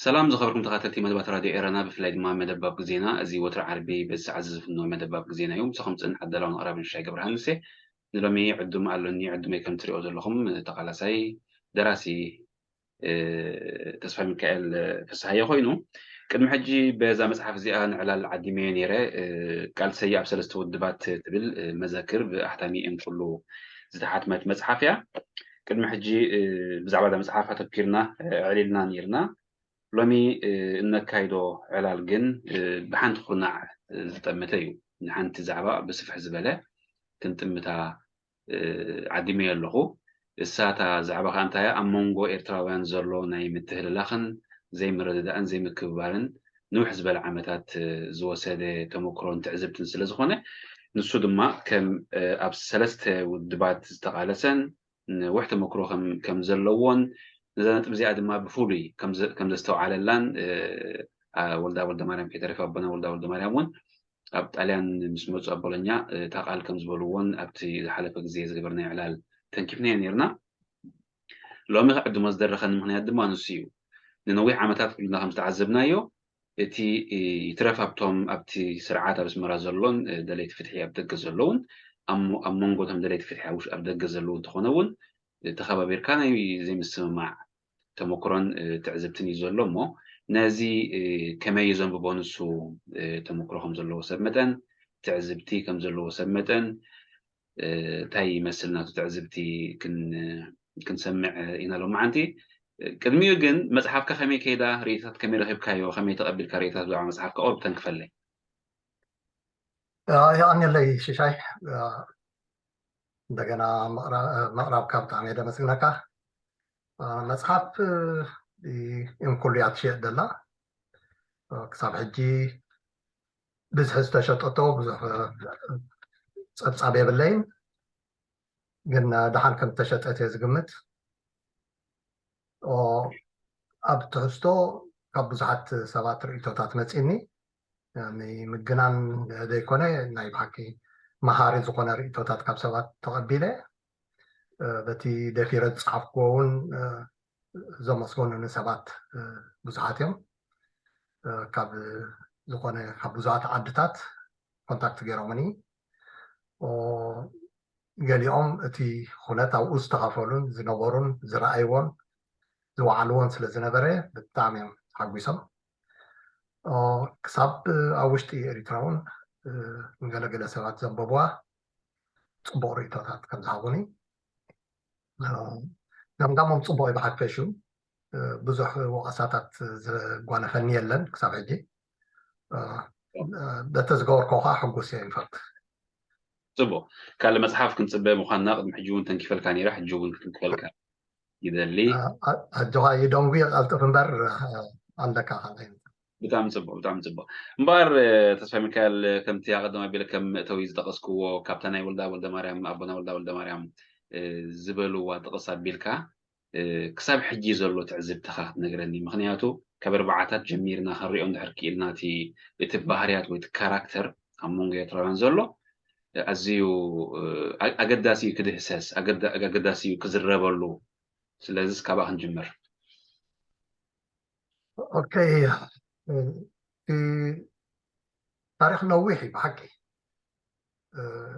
ሰላም ዝኸበርኩም ተኸታተልቲ መደባት ራድዮ ኤረና፣ ብፍላይ ድማ መደብ ባብ ግዜና። እዚ ወትሪ ዓርቢ በዚ ሰዓት ዝፍኖ መደብ ባብ ግዜና እዩ። ምሳኹም ጽንሕ ኣዳላውን ኣቕራብን ሽሻይ ገብረሃንስ እየ። ንሎሚ ዕዱም ኣሎኒ፣ ዕዱመይ ከም ትሪኦ ዘለኹም ተቓላሳይ ደራሲ ተስፋ ሚካኤል ፍስሃየ ኮይኑ፣ ቅድሚ ሕጂ በዛ መጽሓፍ እዚኣ ንዕላል ዓዲመዮ ነይረ። ቃልሰይ ኣብ ሰለስተ ውድባት ትብል መዘክር ብኣሕታሚ እንኩሉ ዝተሓትመት መጽሓፍ እያ። ቅድሚ ሕጂ ብዛዕባ እዛ መጽሓፍ ኣተኪርና ኣዕሊልና ነይርና። ሎሚ እነካይዶ ዕላል ግን ብሓንቲ ኩርናዕ ዝጠመተ እዩ። ንሓንቲ ዛዕባ ብስፍሕ ዝበለ ክንጥምታ ዓዲመዮ ኣለኹ። እሳታ ዛዕባ ከኣ እንታይ እያ? ኣብ መንጎ ኤርትራውያን ዘሎ ናይ ምትህልላኽን ዘይምርድዳእን ዘይምክብባርን ንውሕ ዝበለ ዓመታት ዝወሰደ ተመክሮን ትዕዝብትን ስለ ዝኾነ፣ ንሱ ድማ ከም ኣብ ሰለስተ ውድባት ዝተቓለሰን ነዊሕ ተመክሮ ከም ዘለዎን ነዛ ነጥብ እዚኣ ድማ ብፍሉይ ከም ዘስተውዓለላን ወልዳ ወልደማርያም ከይተረፈ ኣቦና ወልዳ ወልደማርያም እውን ኣብ ጣልያን ምስ መፁ ኣብ ቦሎኛ እታ ቃል ከም ዝበልዎን ኣብቲ ዝሓለፈ ግዜ ዝገበርናዮ ዕላል ተንኪፍናዮ ነይርና። ሎሚ ከዕድሞ ዝደረኸኒ ምኽንያት ድማ ንሱ እዩ። ንነዊሕ ዓመታት ኩልና ከም ዝተዓዘብናዮ እቲ ይትረፍ ኣብቶም ኣብቲ ስርዓት ኣብ ኣስመራ ዘሎን ደለይቲ ፍትሒ ኣብ ደገ ዘለውን ኣብ መንጎ እቶም ደለይቲ ፍትሒ ኣብ ደገ ዘለዉ እንተኾነ እውን ተኸባቢርካ ናይ ዘይምስምማዕ ተመክሮን ትዕዝብትን እዩ ዘሎ እሞ ነዚ ከመይ እዩ ዘንብቦ ንሱ ተመክሮ ከም ዘለዎ ሰብ መጠን ትዕዝብቲ ከም ዘለዎ ሰብ መጠን እንታይ ይመስል ናቱ ትዕዝብቲ ክንሰምዕ ኢና ሎማዓንቲ። ቅድሚኡ ግን መፅሓፍካ ከመይ ከይዳ ርእይቶታት ከመይ ረኺብካዮ ከመይ ተቐቢልካ ርእይቶታት ብዛዕባ መፅሓፍካ ቁሩብ ተንክፈለይ። የቐንየለይ ሽሻይ እንደገና ምቕራብካ ብጣዕሚ እየ ደመስግነካ። መፅሓፍ ኢንኩሉ እያ ትሽየጥ ዘላ ክሳብ ሕጂ ብዝሒ ዝተሸጠቶ ብዙሕ ፀብፃብ የብለይን። ግን ደሓን ከም ዝተሸጠት እየ ዝግምት። ኣብ ትሕዝቶ ካብ ብዙሓት ሰባት ርእይቶታት መፂኒ ንምግናን ዘይኮነ ናይ ብሓቂ መሃሪ ዝኾነ ርእይቶታት ካብ ሰባት ተቐቢለ በቲ ደፊረ ዝፀሓፍክዎ እውን ዘመስገኑኒ ሰባት ብዙሓት እዮም። ካብ ዝኾነ ካብ ብዙሓት ዓድታት ኮንታክት ገይሮምኒ። ገሊኦም እቲ ኩነት ኣብኡ ዝተኻፈሉን ዝነበሩን ዝረኣይዎን ዝወዓልዎን ስለ ዝነበረ ብጣዕሚ እዮም ተሓጒሶም። ክሳብ ኣብ ውሽጢ ኤሪትራ እውን ንገለገለ ሰባት ዘንበብዋ ፅቡቕ ርእይቶታት ከም ዝሃቡኒ ገምጋሞም ፅቡቕ እዩ ብሓፈሽኡ ብዙሕ ወቐሳታት ዘጓነፈኒ የለን ክሳብ ሕጂ በተ ዝገበርኮ ከዓ ሕጉስ እየ ኢንፋክት ፅቡቅ ካልእ መፅሓፍ ክንፅበ ምኳንና ቅድሚ ሕጂ እውን ተንኪፈልካ ነይራ ሕጂ እውን ክትንክፈልካ ይደሊ ኣጆኻ ይደንጉ ይቐልጥፍ እምበር ኣለካ ካልኣይ ብጣዕሚ ፅቡቅ ብጣዕሚ ፅቡቅ እምበኣር ተስፋ ሚካኤል ከምቲ ኣቀደም ኣቢለ ከም መእተዊ ዝጠቀስክዎ ካብታ ናይ ወልዳ ወልደ ማርያም ኣቦና ወልዳ ወልደ ማርያም ዝበልዋ ጥቅስ ኣቢልካ ክሳብ ሕጂ ዘሎ ትዕዝብትኻ ክትነግረኒ ምክንያቱ ካብ ኣርባዓታት ጀሚርና ክንሪኦ እንድሕር ክኢልና እቲ እቲ ባህርያት ወይ ካራክተር ኣብ መንጎ ኤርትራውያን ዘሎ ኣዝዩ ኣገዳሲ እዩ ክድህሰስ ኣገዳሲ እዩ ክዝረበሉ ስለዚ ካባኣ ክንጅምር ኦኬ ታሪክ ነዊሕ እዩ ብሓቂ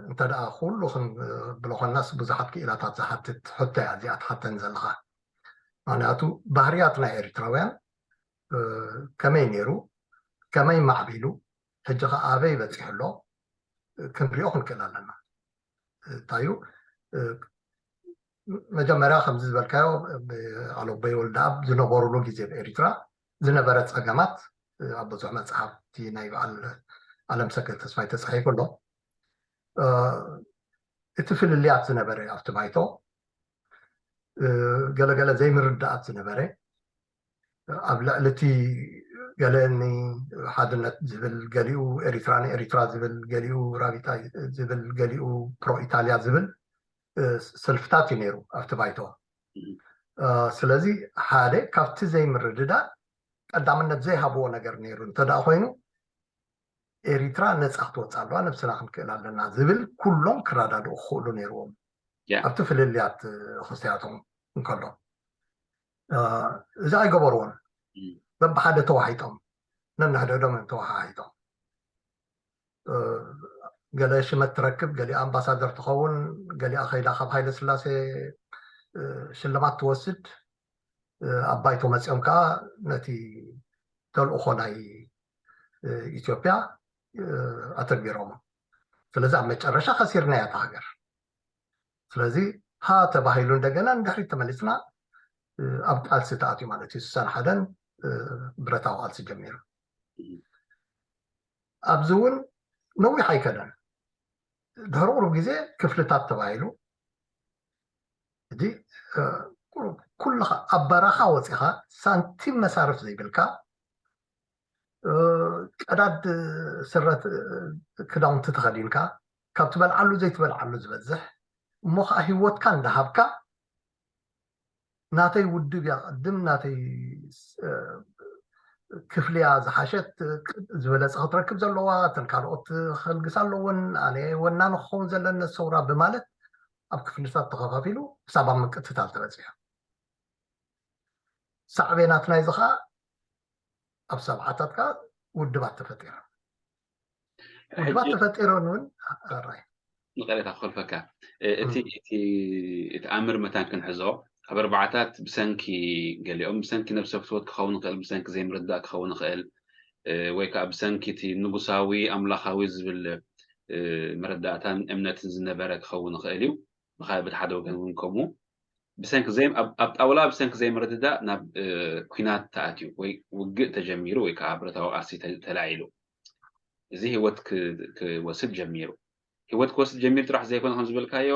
እንተ ደኣ ኩሉ ክንብሎ ኮንናስ ብዙሓት ክኢላታት ዝሓትት ሕቶ እያ እዚኣ ትሓተን ዘለኻ ምክንያቱ ባህርያት ናይ ኤርትራውያን ከመይ ነይሩ ከመይ ማዕቢሉ ሕጂ ከ ኣበይ በፂሑ ኣሎ ክንሪኦ ክንክእል ኣለና እንታይ እዩ መጀመርያ ከምዚ ዝበልካዮ ኣሎቦይ ወልደኣብ ዝነበሩሉ ግዜ ብኤሪትራ ዝነበረ ፀገማት ኣብ ብዙሕ መፅሓፍቲ ናይ በዓል ኣለምሰገድ ተስፋይ ተፃሒፉ ኣሎ። እቲ ፍልልያት ዝነበረ ኣብቲ ባይቶ ገለገለ ዘይምርዳኣት ዝነበረ፣ ኣብ ልዕሊ እቲ ገለ ንሓድነት ዝብል፣ ገሊኡ ኤሪትራ ንኤሪትራ ዝብል፣ ገሊኡ ራቢታ ዝብል፣ ገሊኡ ፕሮ ኢታልያ ዝብል ሰልፍታት እዩ ነይሩ ኣብቲ ባይቶ። ስለዚ ሓደ ካብቲ ዘይምርድዳእ ቀዳምነት ዘይሃብዎ ነገር ነይሩ እንተ ደኣ ኮይኑ፣ ኤሪትራ ነፃ ክትወፅእ ኣለዋ፣ ነብስና ክንክእል ኣለና ዝብል ኩሎም ክረዳድኡ ክኽእሉ ነይርዎም። ኣብቲ ፍልልያት ክስቲያቶም እንከሎ እዚ ኣይገበርዎን። በብሓደ ተዋሒጦም ነንሕድሕዶም እዮም ተወሓሒጦም። ገለ ሽመት ትረክብ፣ ገሊኣ ኣምባሳደር ትኸውን፣ ገሊኣ ከይዳ ካብ ሃይለ ስላሴ ሽልማት ትወስድ። ኣብ ባይቶ መፂኦም ከዓ ነቲ ተልእኾ ናይ ኢትዮጵያ ኣተግቢሮም። ስለዚ ኣብ መጨረሻ ከሲርናያ እታ ሃገር። ስለዚ ሃ ተባሂሉ እንደገና ንድሕሪት ተመሊስና ኣብ ቃልሲ ተኣትዩ ማለት እዩ። ስሳን ሓደን ብረታዊ ቃልሲ ጀሚሩ። ኣብዚ እውን ነዊሕ ኣይከደን፣ ድሕሪ ቁሩብ ግዜ ክፍልታት ተባሂሉ። እዚ ኩልኻ ኣብ በረኻ ወፂኻ ሳንቲም መሳርፍ ዘይብልካ፣ ቀዳድ ስረት ክዳውንቲ ተኸዲንካ፣ ካብ ትበልዓሉ ዘይትበልዓሉ ዝበዝሕ እሞ ከዓ ሂወትካ እንዳሃብካ፣ ናተይ ውድብ እያ ቅድም፣ ናተይ ክፍልያ ዝሓሸት ዝበለፀ ክትረክብ ዘለዋ፣ እተን ካልኦት ክልግስ ኣለዎን፣ ኣነ ወናኒ ክኸውን ዘለኒ ሰውራ ብማለት ኣብ ክፍልታት ተኸፋፊሉ ክሳብ ኣብ ምቅትታል ተበፂሑ። ሳዕቤናት ናይዚ ከዓ ኣብ ሰብዓታት ከዓ ውድባት ተፈጢሮም። ውድባት ተፈጢሮም እውን ራይ ንቀሬታ ክኸልፈካ እቲ እቲ እቲ ኣምር መታን ክንሕዞ ኣብ ኣርባዓታት ብሰንኪ ገሊኦም ብሰንኪ ነብሰ ፍትወት ክኸውን ይኽእል፣ ብሰንኪ ዘይምርዳእ ክኸውን ይኽእል፣ ወይ ከዓ ብሰንኪ እቲ ንጉሳዊ ኣምላኻዊ ዝብል መረዳእታን እምነትን ዝነበረ ክኸውን ይኽእል እዩ። ብካልእ ብቲ ሓደ ወገን እውን ከምኡ ብሰንኪ ዘይ ኣብ ጣውላ ብሰንኪ ዘይምርድዳእ ናብ ኩናት ተኣትዩ ወይ ውግእ ተጀሚሩ ወይ ከዓ ብረታዊ ቃልሲ ተላዒሉ እዚ ህይወት ክወስድ ጀሚሩ። ህይወት ክወስድ ጀሚሩ ጥራሕ ዘይኮነ ከም ዝበልካዮ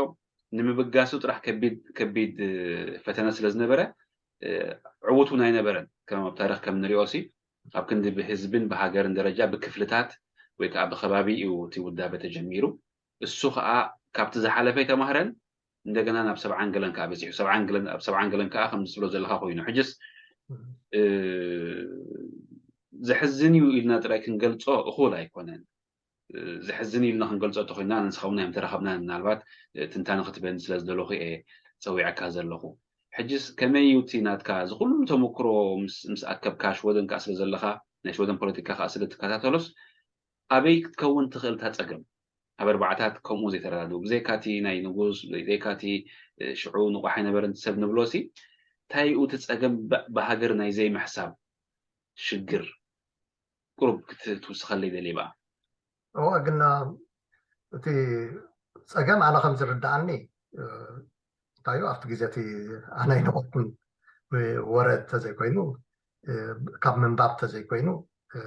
ንምብጋሱ ጥራሕ ከቢድ ከቢድ ፈተነ ስለ ዝነበረ ዕዉት እውን ኣይነበረን። ከም ኣብ ታሪክ ከም ንሪኦ ሲ ኣብ ክንዲ ብህዝብን ብሃገርን ደረጃ ብክፍልታት ወይ ከዓ ብከባቢ እዩ እቲ ውዳበ ተጀሚሩ። እሱ ከዓ ካብቲ ዝሓለፈ ኣይተማህረን። እንደገና ናብ ሰብዓን ገለን ከዓ በፂሑ። ሰብዓን ገለን ኣብ ሰብዓን ገለን ከዓ ከም ዝብሎ ዘለካ ኮይኑ ሕጅስ ዘሕዝን እዩ ኢልና ጥራይ ክንገልፆ እኹል ኣይኮነን። ዘሕዝን ኢልና ክንገልፆ እንተኮይና ንስኻ እውን ኣይምተራኸብና ምናልባት ትንታነ ክትበኒ ስለ ዝደለኹ እየ ፀዊዐካ ዘለኹ። ሕጅስ ከመይ እዩ እቲ ናትካ እዚ ኩሉ ተመክሮ ምስ ኣከብካ ሽወደን ከዓ ስለ ዘለካ ናይ ሽወደን ፖለቲካ ከዓ ስለ ትከታተሎስ ኣበይ ክትከውን ትኽእል እታ ፀገም? ኣብ ኣርባዕታት ከምኡ ዘይተረዳድኡ ብዘይካቲ ናይ ንጉስ ብዘይካቲ ሽዑ ንቑሕ ኣይነበረን ሰብ ንብሎ ሲ እንታይ እዩ እቲ ፀገም ብሃገር ናይ ዘይምሕሳብ ሽግር ቁሩብ ክትውስኸለይ ደልየ በኣ። እወ ግን እቲ ፀገም ኣነ ከም ዝርድኣኒ እንታይ እዩ ኣብቲ ግዜ እቲ ኣነ ኣይነበርኩን ወረ እንተዘይኮይኑ ካብ ምንባብ እንተዘይኮይኑ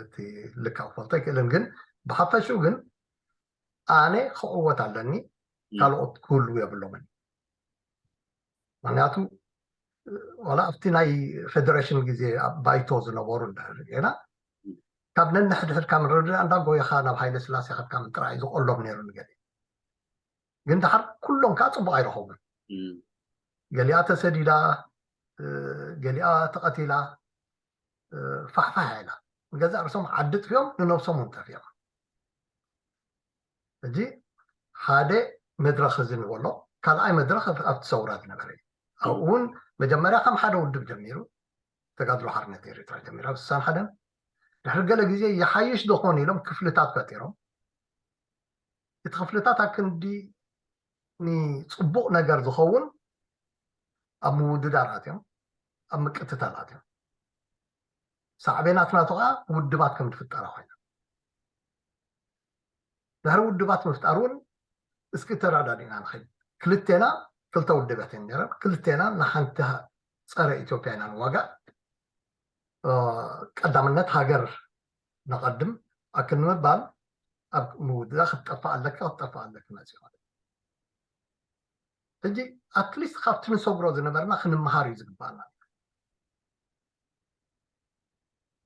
እቲ ልካ ክፈልጦ ኣይክእልን ግን ብሓፈሽኡ ግን ኣነ ክዕወት ኣለኒ ካልኦት ክህልዉ የብሎምን ምክንያቱ ዋላ ኣብቲ ናይ ፌደሬሽን ግዜ ኣብ ባይቶ ዝነበሩ እንድሕር ጌና ካብ ነንሕድሕድካ ምርድዳእ እንዳጎየኻ ናብ ሃይለ ስላሴ ከድካ ምጥራይ ዝቆሎም ነይሩ ንገሊ ግን ድሓር ኩሎም ከዓ ፅቡቅ ኣይረኸቡን ገሊኣ ተሰዲዳ ገሊኣ ተቐቲላ ፋሕፋሕ ኢላ ንገዛእ ርእሶም ዓዲ ጥፊኦም ንነብሶም እውን ጠፊኦም ሕጂ ሓደ መድረክ እዚ ንበሎ ካልኣይ መድረክ ኣብቲ ሰውራ ዝነበረ እዩ ኣብኡ እውን መጀመርያ ከም ሓደ ውድብ ጀሚሩ ተጋድሎ ሓርነት ኤርትራ ጀሚሩ ኣብ ስሳን ሓደን ድሕሪ ገለ ግዜ ይሓይሽ ዶ ክኾን ኢሎም ክፍልታት ፈጢሮም እቲ ክፍልታት ኣብ ክንዲ ንፅቡቅ ነገር ዝኸውን ኣብ ምውድዳር ኣትዮም ኣብ ምቅትታል ኣትዮም ሳዕቤናት ናቱ ከዓ ውድባት ከም ዝፍጠራ ኮይና ድሕሪ ውድባት ምፍጣር እውን እስኪ ተረዳዲእና ንኸይድ ክልቴና ክልተ ውድበት እየን ነረን ክልቴና ንሓንቲ ፀረ ኢትዮጵያ ኢና ንዋጋእ ቀዳምነት ሃገር ነቐድም ኣክል ንምባል ኣብ ምውድዳ ክትጠፋ ኣለካ ክትጠፋ ኣለካ መፅእ ማለት ሕጂ ኣትሊስት ካብቲ ንሰግሮ ዝነበርና ክንመሃር እዩ ዝግባኣና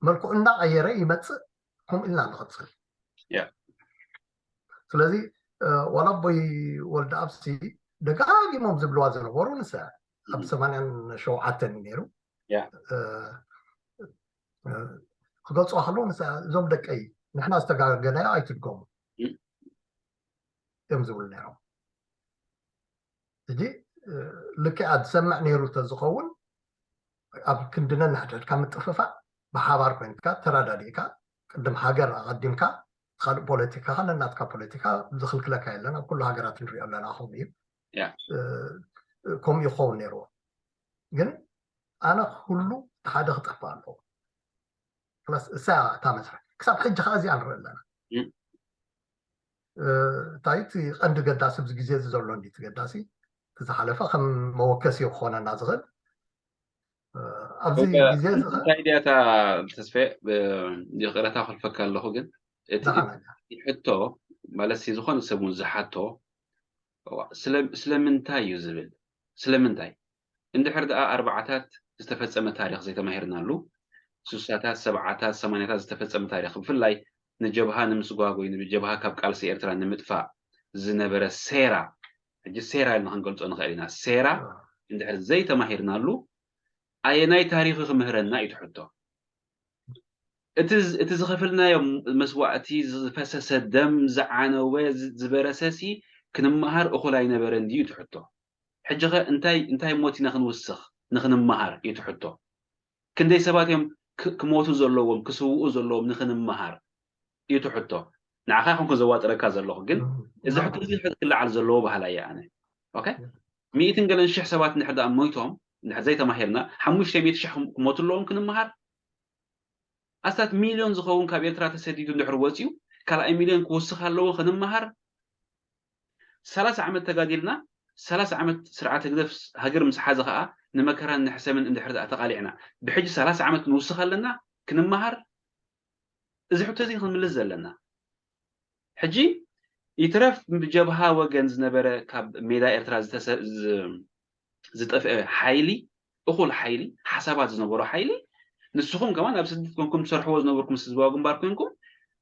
መልክዑ እንዳቀየረ ይመፅእ ከምኡ ኢልና ንቐፅል ስለዚ ዋላ ኣቦይ ወልደ ኣብሲ ደጋጊሞም ዝብልዋ ዝነበሩ ንስ ኣብ ሰማንያን ሸውዓተን እዩ ነይሩ ክገልፅዋ ከለዉ ንስ እዞም ደቀይ ንሕና ዝተጋገናዮ ኣይትድገሙ እዮም ዝብሉ ነይሮም ሕጂ ልክዓ ዝሰምዕ ነይሩ ተዝኸውን ኣብ ክንድነ ንሕደድካ ምጥፍፋእ ብሓባር ኮይንካ ተረዳዲእካ ቅድም ሃገር ኣቐዲምካ ካልእ ፖለቲካ ነናትካ ፖለቲካ ዝኽልክለካ የለን ኣብ ኩሉ ሃገራት ንሪኦ ኣለና ከምኡ እዩ ከምኡ ይኸውን ነይርዎ ግን ኣነ ኩሉ ሓደ ክጠፋ ኣለዎ እሳ እታ መስረ ክሳብ ሕጂ ከዓ እዚኣ ንርኢ ኣለና እንታይ እቲ ቀንዲ ገዳሲ ኣብዚ ግዜ እዚ ዘሎ እንዲ ገዳሲ ዝሓለፈ ከም መወከሲ ክኾነና ዝኽእል ኣብዚ ግዜ እንታይ ድያታ ተስፈ ይቕረታ ክልፈካ ኣለኹ ግን እቲ ሕቶ ማለት ዝኾነ ሰብ እውን ዝሓቶ ስለምንታይ እዩ ዝብል ስለምንታይ እንድሕር ደኣ ኣርባዓታት ዝተፈጸመ ታሪኽ ዘይተማሂርናሉ ስሳታት ሰብዓታት ሰማንያታት ዝተፈጸመ ታሪኽ ብፍላይ ንጀብሃ ንምስጓግ ወይ ንጀብሃ ካብ ቃልሲ ኤርትራ ንምጥፋእ ዝነበረ ሴራ ሕጂ ሴራ ኢልና ክንገልጾ ንኽእል ኢና ሴራ እንድሕር ዘይተማሂርናሉ ኣየናይ ታሪኽ ክምህረና እዩ ትሕቶ እቲ ዝኸፈልናዮ መስዋእቲ ዝፈሰሰ ደም ዝዓነወ ዝበረሰሲ ክንመሃር እኹል ኣይነበረን ድዩ ትሕቶ ሕጂ ኸ እንታይ እንታይ ሞት ኢና ክንውስኽ ንኽንመሃር እዩ ትሕቶ ክንደይ ሰባት እዮም ክሞቱ ዘለዎም ክስውኡ ዘለዎም ንኽንመሃር እዩ ትሕቶ ንዓኻ ይኹንኩ ዘዋጥረካ ዘለኹ ግን እዚ ሕቶ እዚ ክልዓል ዘለዎ ባህላ እየ ኣነ ሚእትን ገለን ሽሕ ሰባት እንድሕር ደኣ ሞይቶም እንድሕር ዘይተማሂርና ሓሙሽተ ሚእቲ ሽሕ ክሞቱ ኣለዎም ክንመሃር ኣስታት ሚልዮን ዝኸውን ካብ ኤርትራ ተሰዲዱ እንድሕር ወፂኡ ካልኣይ ሚልዮን ክውስኽ ኣለዎ ክንመሃር ሰላሳ ዓመት ተጋዲልና ሰላሳ ዓመት ስርዓት ህግደፍ ሃገር ምስ ሓዘ ከዓ ንመከራን ንሕሰምን እንድሕር ደኣ ተቃሊዕና ብሕጂ ሰላሳ ዓመት ክንውስኽ ኣለና ክንመሃር እዚ ሕቶ እዚ ክንምልስ ዘለና ሕጂ ይትረፍ ብጀብሃ ወገን ዝነበረ ካብ ሜዳ ኤርትራ ዝጠፍአ ሓይሊ እኹል ሓይሊ ሓሳባት ዝነበሮ ሓይሊ ንስኹም ከማን ኣብ ስደት ኮንኩም ትሰርሕዎ ዝነበርኩም ምስ ህዝባዊ ግንባር ኮንኩም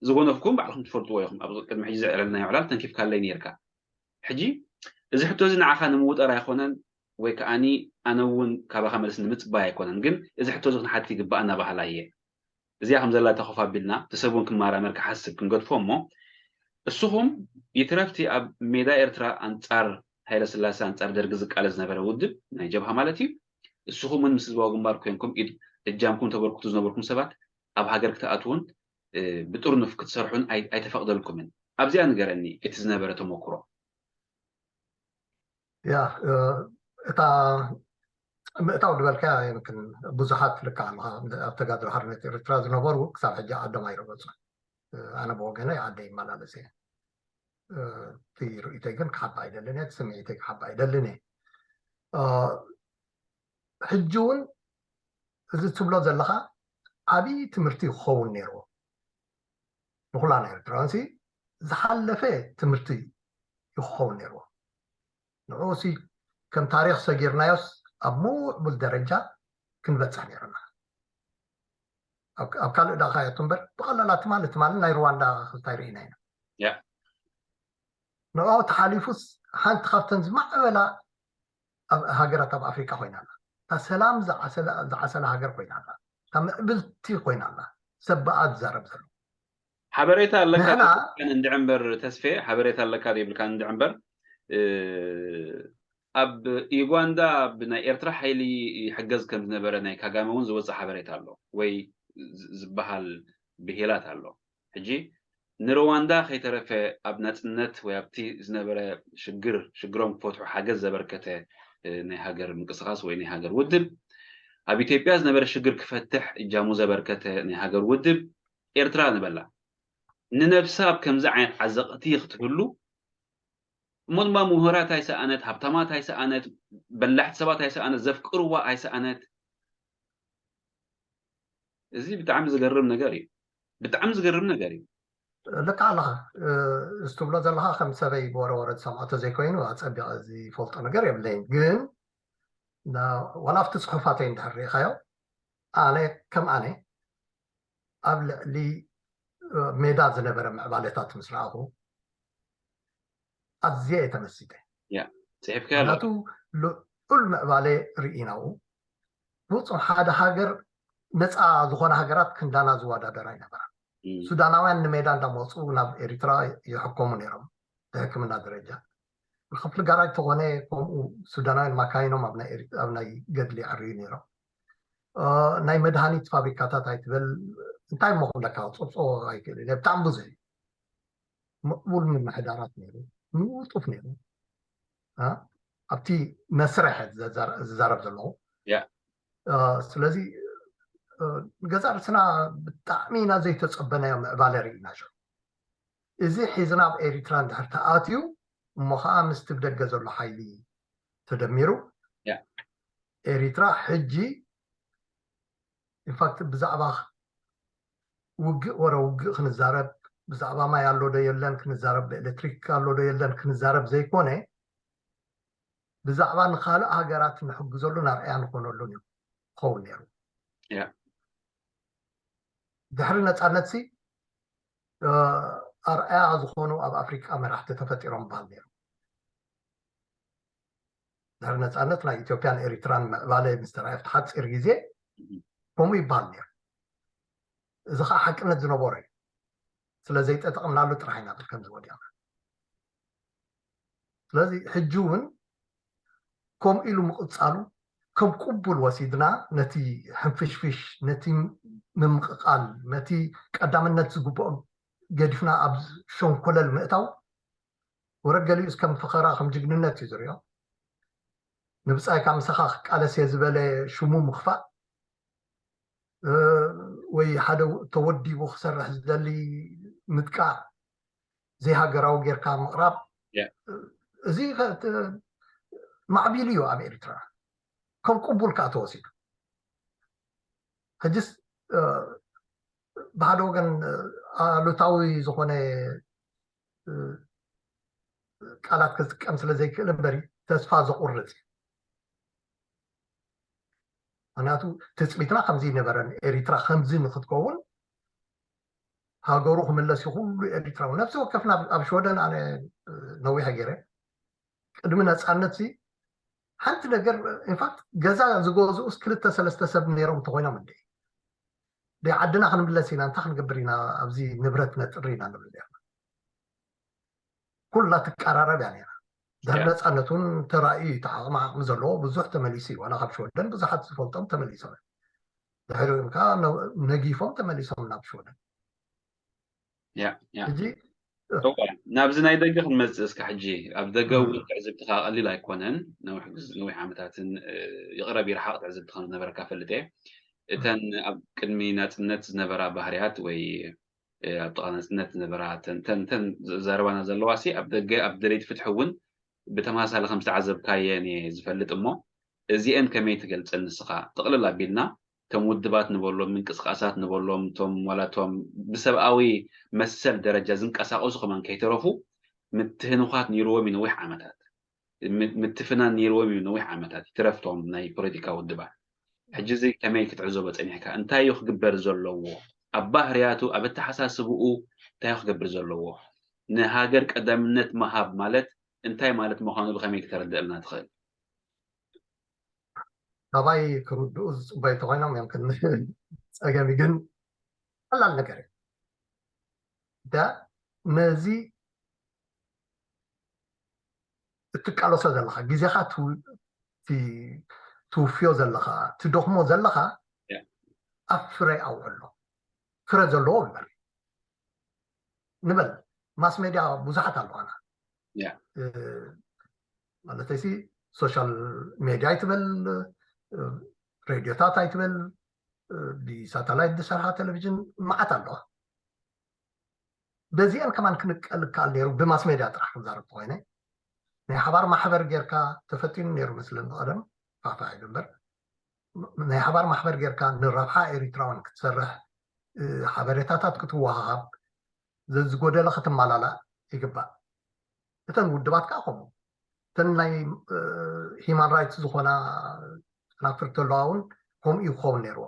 ዝጎነፍኩም ባዕልኩም ትፈልጥዎ ኢኹም ኣብ ቅድሚ ሕጂ ዘዕለልናዮ ዕላል ተንኪፍካለይ ነርካ ሕጂ እዚ ሕቶ እዚ ንዓኻ ንምውጠር ኣይኮነን ወይ ከዓኒ ኣነ እውን ካባኻ መልሲ ንምፅባይ ኣይኮነን ግን እዚ ሕቶ እዚ ክንሓትት ይግባኣና ባህላ እየ እዚኣ ከም ዘላ ተኸፍ ኣቢልና እቲ ሰብ እውን ክመራመር ክሓስብ ክንገድፎ እሞ እስኹም ይትረፍቲ ኣብ ሜዳ ኤርትራ ኣንጻር ሃይለ ስላሴ ኣንጻር ደርጊ ዝቃለስ ዝነበረ ውድብ ናይ ጀብሃ ማለት እዩ እስኹም እውን ምስ ህዝባዊ ግንባር ኮንኩም ኢድ እጃምኩም ተበርክቱ ዝነበርኩም ሰባት ኣብ ሃገር ክትኣትውን ብጥርኑፍ ክትሰርሑን ኣይተፈቕደልኩምን ኣብዚኣ ንገረኒ እቲ ዝነበረ ተመክሮ ያ እታ ምእታው ዝበልካያ ይምክን ብዙሓት ልክዓ ኣለኻ ኣብ ተጋድሎ ሓርነት ኤርትራ ዝነበሩ ክሳብ ሕጂ ዓዶም ኣይረገፁ ኣነ ብወገነይ ዓደ ይመላለስ እየ እቲ ርእይተይ ግን ክሓባ ኣይደልን እየ ስምዒተይ ክሓባ ኣይደልን እየ ሕጂ እውን እዚ ትብሎ ዘለኻ ዓብዪ ትምህርቲ ክኸውን ነይርዎ ንኩላና ኤርትራውያን ዝሓለፈ ትምህርቲ ይኸውን ነይርዎ ንዕኡ ሲ ከም ታሪኽ ሰጊርናዮስ ኣብ ምዕቡል ደረጃ ክንበፅሕ ነይርና ኣብ ካልእ ዳኻዮ እምበር ብቐለላ ትማሊ ትማሊ ናይ ሩዋንዳ ክስታይ ርኢና ኢና ንዕኡ ተሓሊፉስ ሓንቲ ካብተን ዝማዕበላ ሃገራት ኣብ ኣፍሪቃ ኮይና ኣላ እታ ሰላም ዝዓሰለ ሃገር ኮይና ኣላ እታ ምዕብልቲ ኮይና ኣላ ሰብ ብኣ ዝዛረብ ዘሎ ሓበሬታ ኣለካ እንድዕ እምበር ተስፌ ሓበሬታ ኣለካ ዘይብልካ እንድዕ እምበር ኣብ ዩጋንዳ ብናይ ኤርትራ ሓይሊ ይሕገዝ ከም ዝነበረ ናይ ካጋመ እውን ዝወፅእ ሓበሬታ ኣሎ ወይ ዝበሃል ብሄላት ኣሎ ሕጂ ንሩዋንዳ ከይተረፈ ኣብ ናፅነት ወይ ኣብቲ ዝነበረ ሽግር ሽግሮም ክፈትሑ ሓገዝ ዘበርከተ ናይ ሃገር ምንቅስቃስ ወይ ናይ ሃገር ውድብ ኣብ ኢትዮጵያ ዝነበረ ሽግር ክፈትሕ እጃሙ ዘበርከተ ናይ ሃገር ውድብ ኤርትራ ንበላ ንነብሳ ኣብ ከምዚ ዓይነት ዓዘቕቲ ክትህሉ እሞ ድማ ምሁራት ኣይሰኣነት ሃብታማት ኣይሰኣነት በላሕቲ ሰባት ኣይሰኣነት ዘፍቅርዋ ኣይሰኣነት እዚ ብጣዕሚ ዝገርም ነገር እዩ ብጣዕሚ ዝገርም ነገር እዩ ልካ ኣለኻ። እዚ ትብሎ ዘለኻ ከም ሰበይ ብወረወረ ዝሰምዖ ተዘይኮይኑ ኣፀቢቐ ዝፈልጦ ነገር የብለይን። ግን ዋላ ኣብቲ ፅሑፋተይ እንድሕር ርኢኻዮ፣ ኣነ ከም ኣነ ኣብ ልዕሊ ሜዳ ዝነበረ ምዕባለታት ምስ ረኣኹ ኣዝየ እየ ተመሲጠ። ፅሒፍካ ኣሎ። ምክንያቱ ልዑል ምዕባለ ርኢናኡ። ፍፁም ሓደ ሃገር ነፃ ዝኾነ ሃገራት ክንዳና ዝወዳደራ ይነበራ። ሱዳናውያን ንሜዳ እንዳመፁ ናብ ኤሪትራ ይሕከሙ ነይሮም ብሕክምና ደረጃ። ክፍሊ ጋራጅ ተኾነ ከምኡ ሱዳናውያን ማካይኖም ኣብ ናይ ኤሪ- ኣብ ናይ ገድሊ ይዕርዩ ነይሮም። እ፣ ናይ መድሃኒት ፋብሪካታት ኣይትበል እንታይ እሞ ክብለካ ፀብፆ ኣይክእል እየ። ብጣዕሚ ብዙሕ እዩ። ምዕቡል ምምሕዳራት ነይሩ፣ ንጡፍ ነይሩ። እ፣ ኣብቲ መስርሕ ዝዛረ- ዝዛረብ ዘለኹ ያ እ፣ ስለዚ እ፣ ንገዛ ርእስና ብጣዕሚ ኢና ዘይተፀበናዮ ምዕባለ ርኢና ሸ እዚ ሒዝና ኣብ ኤሪትራ እንድሕር ተኣትዩ እሞ ከዓ ምስቲ ብደገ ዘሎ ሓይሊ ተደሚሩ ያ ኤሪትራ ሕጂ ኢንፋክት ብዛዕባ ውግእ ወረ ውግእ ክንዛረብ ብዛዕባ ማይ ኣሎ ዶ የለን ክንዛረብ ብኤሌክትሪክ ኣሎ ዶ የለን ክንዛረብ ዘይኮነ ብዛዕባ ንካልእ ሃገራት ንሕግዘሉን ኣርኣያ ንኾነሉን እዩ ክኸውን ነይሩ። ያ ድሕሪ ነፃነት ሲ እ፣ ኣርኣያ ዝኾኑ ኣብ ኣፍሪቃ መራሕቲ ተፈጢሮም በሃል ነይሩ። ድሕሪ ነፃነት ናይ ኢትዮጵያን ኤሪትራን ምዕባለ ምስ ተረኣየ ኣብቲ ሓፂር ግዜ ከምኡ ይበሃል ነይሩ። እዚ ከዓ ሓቅነት ዝነበሮ እዩ። ስለ ዘይጠጠቕምናሉ ጥራሕ ኢና ብከምዚ ወዲቕና። ስለዚ ሕጂ እውን ከምኡ ኢሉ ምቕፃሉ ከም ቅቡል ወሲድና ነቲ ሕንፍሽፍሽ፣ ነቲ ምምቕቓል፣ ነቲ ቀዳምነት ዝግብኦ ገዲፍና ኣብ ሸንኮለል ምእታው ወረ ገሊኡስ ከም ፈኸራ ከም ጅግንነት እዩ ዝሪኦ። ንብፃይካ ምሳኻ ክቃለስ እየ ዝበለ ሽሙ ምኽፋእ እ፣ ወይ ሓደ ተወዲቡ ክሰርሕ ዝደሊ ምጥቃዕ ዘይሃገራዊ ጌርካ ምቕራብ ያ እዚ ከ- ት- ማዕቢሉ እዩ ኣብ ኤርትራ ከም ቅቡል ከዓ ተወሲዱ። ሕጅስ እ፣ ብሓደ ወገን እ፣ ኣሉታዊ ዝኾነ እ፣ ቃላት ክጥቀም ስለ ዘይክእል እምበሪ ተስፋ ዘቑርፅ እዩ። ምክንያቱ ትፅቢትና ከምዚ ይነበረን ኤሪትራ ከምዚ ንክትከውን ሃገሩ ክምለስ እዩ ኩሉ ኤሪትራዊ ነፍሲ ወከፍና ኣብ- ኣብ ሽወደን ኣነ እ፣ ነዊሐ ገይረ ቅድሚ ነፃነት ሲ ሓንቲ ነገር ኢንፋክት ገዛ ዝገዝኡስ ክልተ ሰለስተ ሰብ ነይሮም እንተኮይኖም እንደ ደይ ዓድና ክንምለስ ኢና እንታይ ክንገብር ኢና ኣብዚ ንብረት ነጥሪ ኢና ንብል ነርና ኩላ ትቀራረብ እያ ነይራ ድሕሪ ያ ነፃነት እውን ተራእዩ እዩ እቲ ዓቕሚ ዓቕሚ ዘለዎ ብዙሕ ተመሊሱ እዩ ዋላ ካብ ሽወደን ብዙሓት ዝፈልጦም ተመሊሶም እዮም ድሕሪኡ ከዓ ነ- ነጊፎም ተመሊሶም ናብ ሽወደን ያ ያ ሕጂ እወ፣ ናብዚ ናይ ደገ ክንመፅእ እስካ ሕጂ ኣብ ደገ እውን እም፣ ትዕዝብትካ ቀሊል ኣይኮነን ነዊሕ ግዝ- ነዊሕ ዓመታትን እ፣ ይቕረብ ይርሓቕ ትዕዝብቲ ከም ዝነበረካ ፈልጥ እየ እተን ኣብ ቅድሚ ናፅነት ዝነበራ ባህርያት ወይ እ፣ ኣብ ጥቓ ናፅነት ዝነበራ ተን- ተን- ተን ዘረባና ዘለዋ ሲ ኣብ ደገ ኣብ ደለይቲ ፍትሒ እውን ብተመሳሳሊ ከም ዝተዓዘብካየን እየ ዝፈልጥ እሞ እዚአን ከመይ ትገልፀን ንስኻ ጥቕልል ኣቢልና እቶም ውድባት ንበሎም ምንቅስቃሳት ንበሎም እቶም ዋላ እቶም ብሰብኣዊ መሰል ደረጃ ዝንቀሳቀሱ ከማን ከይተረፉ ምትህንኳት ነይርዎም እዩ ነዊሕ ዓመታት ም- ምትፍናን ነይርዎም እዩ ነዊሕ ዓመታት ይትረፍቶም ናይ ፖለቲካ ውድባት ሕጂ እዚ ከመይ ክትዕዘቦ ፀኒሕካ እንታይ እዩ ክግበር ዘለዎ ኣብ ባህርያቱ ኣብ ኣተሓሳስብኡ እንታይ እዩ ክገብር ዘለዎ ንሃገር ቀዳምነት ምሃብ ማለት እንታይ ማለት ምዃኑ ብከመይ ክተረድእልና ትኽእል ካባይ ክርድኡ ዝፅበዩ ተኮይኖም እዮም ግን ፀገም ግን ቀላል ነገር እዩ ዳ ነዚ እትቃለሶ ዘለካ ግዜካ ትው- ቲ- ትውፍዮ ዘለካ ትደክሞ ዘለካ ያ ኣብ ፍረ ኣውዕሎ ፍረ ዘለዎ ግበር ንበል ማስ ሜድያ ብዙሓት ኣለዋና ያ እ፣ ማለተይሲ ሶሻል ሜድያ ኣይትበል እ፣ ሬድዮታት ኣይትበል እ፣ ብሳተላይት ዝሰርሓ ቴሌቪዥን መዓት ኣለዋ በዚአን ከማን ክንቀል ከኣል ነይሩ ብማስ ሜድያ ጥራሕ ክንዛረብ ተኮይነ ናይ ሓባር ማሕበር ጌርካ ተፈቲኑ ነይሩ መስለኒ ቀደም ፋፋ ኢሉ እምበር ናይ ሓባር ማሕበር ጌርካ ንረብሓ ኤሪትራውያን ክትሰርሕ እ፣ ሓበሬታታት ክትወሃሃብ ዘዝጎደለ ክትማላላእ ይግባእ። እተን ውድባት ከዓ ከምኡ፣ እተን ናይ ሂማን ራይትስ ዝኾና ናፍርቲ ኣለዋ እውን ከምኡ እዩ ክኸውን ነይርዎ።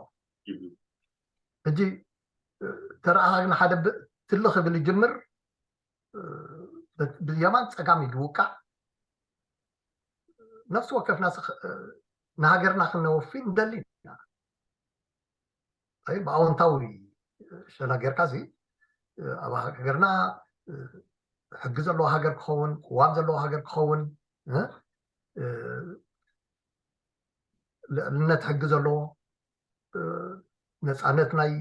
ሕጂ ተረኣኻ ግን ሓደ ትልኽ ክብል ይጅምር፣ ብየማን ፀጋም ይውቃዕ። ነፍሲ ወከፍና ንሃገርና ክነወፊ ንደሊ ኢና። ብኣወንታዊ ሸነገርካ ዚ ኣብ ሃገርና ሕጊ ዘለዎ ሃገር ክኸውን፣ ቅዋም ዘለዎ ሃገር ክኸውን፣ ልዕልነት ሕጊ ዘለዎ፣ ነፃነት ናይ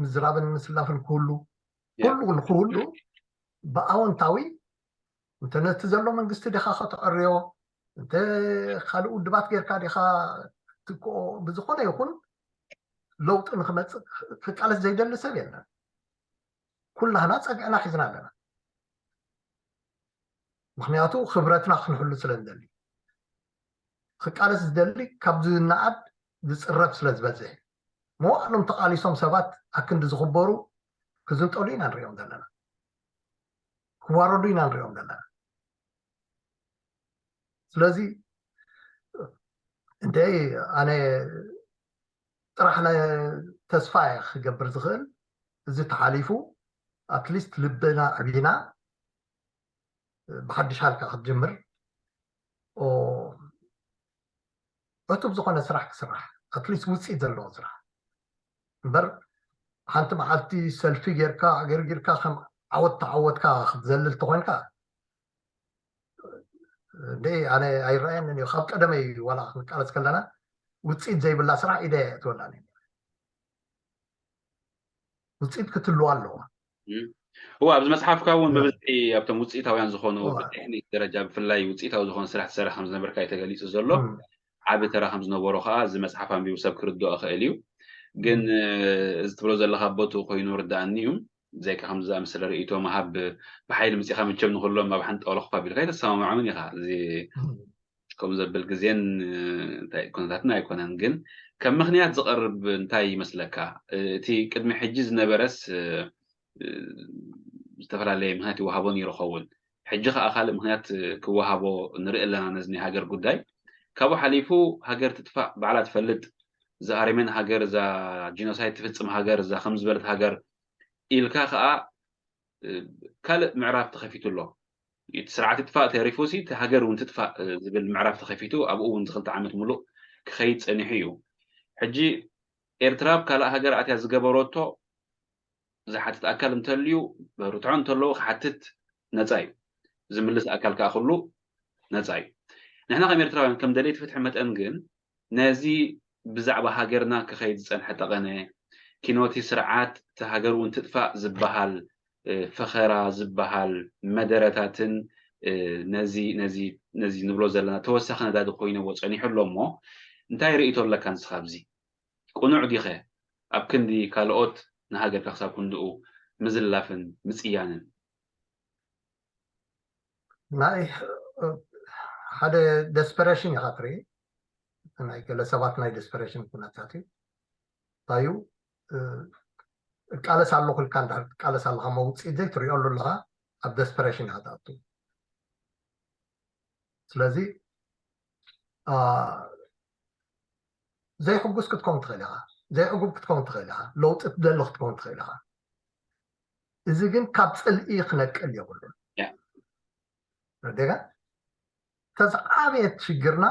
ምዝራብን ምስላፍን ክህሉ፣ ኩሉ ንክህሉ ብኣወንታዊ እንተ ነቲ ዘሎ መንግስቲ ዲኻ ከተዕርዮ፣ እንተ ካልእ ውድባት ጌርካ ዲኻ ትክኦ፣ ብዝኾነ ይኹን ለውጢ ንክመፅእ ክቃለስ ዘይደሊ ሰብ የለን። ኩላህና ፀግዕና ሒዝና ኣለና። ምክንያቱ ክብረትና ክንሕሉ ስለ ንደሊ። ክቃለስ ዝደሊ ካብ ዝነኣድ ዝፅረፍ ስለ ዝበዝሕ፣ መዋእሎም ተቃሊሶም ሰባት ኣክንዲ ዝኽበሩ ክዝንጠሉ ኢና ንሪኦም ዘለና፣ ክዋረዱ ኢና ንሪኦም ዘለና። ስለዚ እንደ ኣነ ጥራሕ ተስፋ እየ ክገብር ዝኽእል፣ እዚ ተሓሊፉ ኣትሊስት ልብና ዕቢና ብሓድሽ ሃልካ ክትጅምር ዕቱብ ዝኾነ ስራሕ ክስራሕ፣ ኣትሊስት ውፅኢት ዘለዎ ስራሕ እምበር ሓንቲ መዓልቲ ሰልፊ ጌርካ ኣገርጊርካ ከም ዓወት ተዓወትካ ክትዘልል ተኮይንካ እንደ ኣነ ኣይረኣየንን እዩ። ካብ ቀደመይ ዋላ ክንቃለስ ከለና ውፅኢት ዘይብላ ስራሕ ኢደ እትወላኒ ውፅኢት ክትልዋ ኣለዋ። እዋ ኣብዚ መፅሓፍካ እውን ብብዝሒ ኣብቶም ውፅኢታውያን ዝኾኑ ብቴክኒክ ደረጃ ብፍላይ ውፅኢታዊ ዝኾነ ስራሕ ትሰርሕ ከም ዝነበርካ እዩ ተገሊፁ ዘሎ። ዓቢ ተራ ከም ዝነበሮ ከዓ እዚ መፅሓፍ ኣንቢቡ ሰብ ክርድኦ ክእል እዩ። ግን እዚ ትብሎ ዘለካ ቦቱ ኮይኑ ርዳኣኒ እዩ። ብዘይካ ከምዚ ዝኣመሰለ ርእይቶ ምሃብ ብሓይሊ ምፂኻ ምቸም ንክሎም ኣብ ሓንቲ ጣውላ ኮፍ ኣቢልካ ኣይተሰማምዖምን ኢኻ። እዚ ከምኡ ዘብል ግዜን እንታይ ኩነታትን ኣይኮነን። ግን ከም ምክንያት ዝቐርብ እንታይ ይመስለካ? እቲ ቅድሚ ሕጂ ዝነበረስ ዝተፈላለየ ምክንያት ይወሃቦ ነይሩ ኸውን። ሕጂ ከዓ ካልእ ምክንያት ክወሃቦ ንርኢ ኣለና ነዚ ናይ ሃገር ጉዳይ። ካብኡ ሓሊፉ ሃገር ትጥፋእ ባዕላ ትፈልጥ፣ እዛ ኣረሜን ሃገር፣ እዛ ጂኖሳይድ ትፍፅም ሃገር፣ እዛ ከም ዝበለት ሃገር ኢልካ ከዓ ካልእ ምዕራፍ ተኸፊቱ ኣሎ። እቲ ስርዓት ይጥፋእ ተሪፉ ሲ እቲ ሃገር እውን ትጥፋእ ዝብል ምዕራፍ ተኸፊቱ ኣብኡ እውን ዝክልተ ዓመት ሙሉእ ክኸይድ ፀኒሑ እዩ። ሕጂ ኤርትራ ኣብ ካልእ ሃገር ኣትያ ዝገበረቶ ዝሓትት ኣካል እንተልዩ ርትዖ እንተለዎ ክሓትት ነፃ እዩ። ዝምልስ ኣካል ከዓ ኩሉ ነፃ እዩ። ንሕና ከም ኤርትራውያን ከም ደለይቲ ፍትሒ መጠን ግን ነዚ ብዛዕባ ሃገርና ክኸይድ ዝፀንሐ ጠቐነ ኪኖቲ ስርዓት እቲ ሃገር እውን ትጥፋእ ዝበሃል ፈኸራ ዝበሃል መደረታትን ነዚ ነዚ ነዚ ንብሎ ዘለና ተወሳኺ ነዳዲ ኮይነዎ ፀኒሑ ኣሎ እሞ እንታይ ርእይቶ ኣለካ ንስኻ ኣብዚ? ቅኑዕ ዲኸ ኣብ ክንዲ ካልኦት ንሃገርካ ክሳብ ክንድኡ ምዝላፍን ምፅያንን? ናይ ሓደ ደስፐሬሽን ኢኻ ትርኢ። ናይ ገለ ሰባት ናይ ደስፐሬሽን ኩነታት እዩ። እንታይ እዩ እቃለስ ኣለኹ ኢልካ እንድሕር ትቃለስ ኣለኻ መውፅኢት ዘይትሪኦ ኣለኻ ኣብ ደስፐሬሽን ኢኻ ትኣቱ። ስለዚ ዘይሕጉስ ክትከውን ትኽእል ኢኻ፣ ዘይዕጉብ ክትከውን ትኽእል ኢኻ፣ ለውጢ ትደሊ ክትከውን ትኽእል ኢኻ። እዚ ግን ካብ ፅልኢ ክነቅል የብሉን። ረደጋ ተዝዓበየት ሽግርና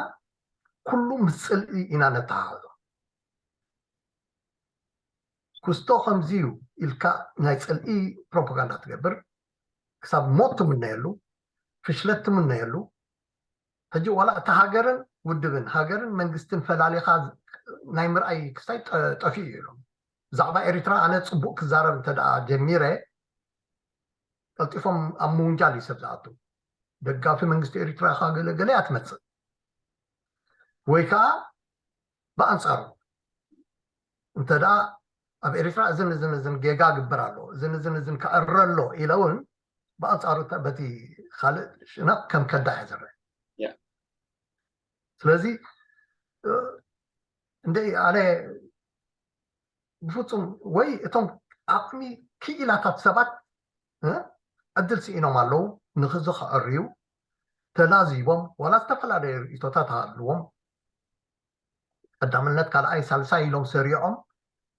ኩሉ ምስ ፅልኢ ኢና ነተሓሕዞ። ኩስቶ ከምዚ እዩ ኢልካ ናይ ፅልኢ ፕሮፓጋንዳ ትገብር፣ ክሳብ ሞት ትምነየሉ፣ ፍሽለት ትምነየሉ። ሕጂ ዋላ እቲ ሃገርን ውድብን ሃገርን መንግስትን ፈላሊኻ ናይ ምርኣይ ክስታይ ጠፊኡ እዩ ኢሎም። ብዛዕባ ኤሪትራ ኣነ ፅቡቅ ክዛረብ እንተ ደኣ ጀሚረ ቀልጢፎም ኣብ ምውንጃል እዩ ሰብ ዝኣቱ። ደጋፊ መንግስቲ ኤሪትራ ኢኻ ገለ ገለ እያ ትመፅእ። ወይ ከዓ ብኣንፃሩ እንተ ደኣ ኣብ ኤሪትራ እዝን እዝን እዝን ጌጋ ግበር ኣሎ እዝን እዝን እዝን ክዕረ ኣሎ ኢለ እውን ብኣንፃሩ በቲ ካልእ ሽነቕ ከም ከዳዕ እየ ዝረአ። ስለዚ እንደ ኣነ ብፍፁም ወይ እቶም ዓቕሚ ክኢላታት ሰባት ዕድል ስኢኖም ኣለዉ። ንክዚ ከዕርዩ ተላዚቦም ዋላ ዝተፈላለዩ ርእቶታት ኣለዎም ቀዳምነት ካልኣይ ሳልሳይ ኢሎም ሰሪዖም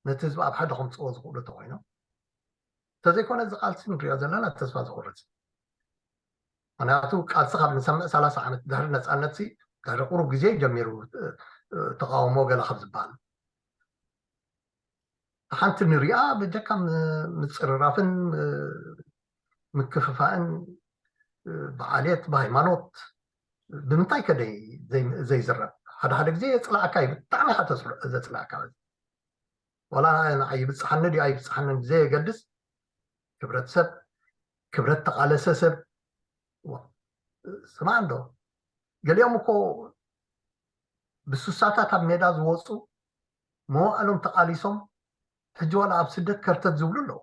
ነቲ ህዝቢ ኣብ ሓደ ከምፅዎ ዝኽእሉ እንተኮይኖም እንተዘይኮነ እዚ ቃልሲ ንሪኦ ዘለና ተስፋ ዝቆርፅ ምክንያቱ ቃልሲ ካብ ንሰምዕ ሰላሳ ዓመት ድሕሪ ነፃነት ድሕሪ ቁሩብ ግዜ ጀሚሩ ተቃውሞ ገለ ካብ ዝበሃል ሓንቲ ንሪኣ በጀካ ምፅርራፍን ምክፍፋእን ብዓሌት ብሃይማኖት ብምንታይ ከደ ዘይዝረብ ሓደ ሓደ ግዜ የፅላእካ እዩ ብጣዕሚ ኢካ ተፅልኦ ዘፅላእካ ዋላ ንዓይ ይብፅሓኒ ድዩ ኣይብፅሓንን ብዘየገድስ ክብረት ሰብ ክብረት ተቃለሰ ሰብ ስማዕ እንዶ ገሊኦም እኮ ብሱሳታት ኣብ ሜዳ ዝወፁ መዋእሎም ተቃሊሶም ሕጂ ዋላ ኣብ ስደት ከርተት ዝብሉ ኣለዉ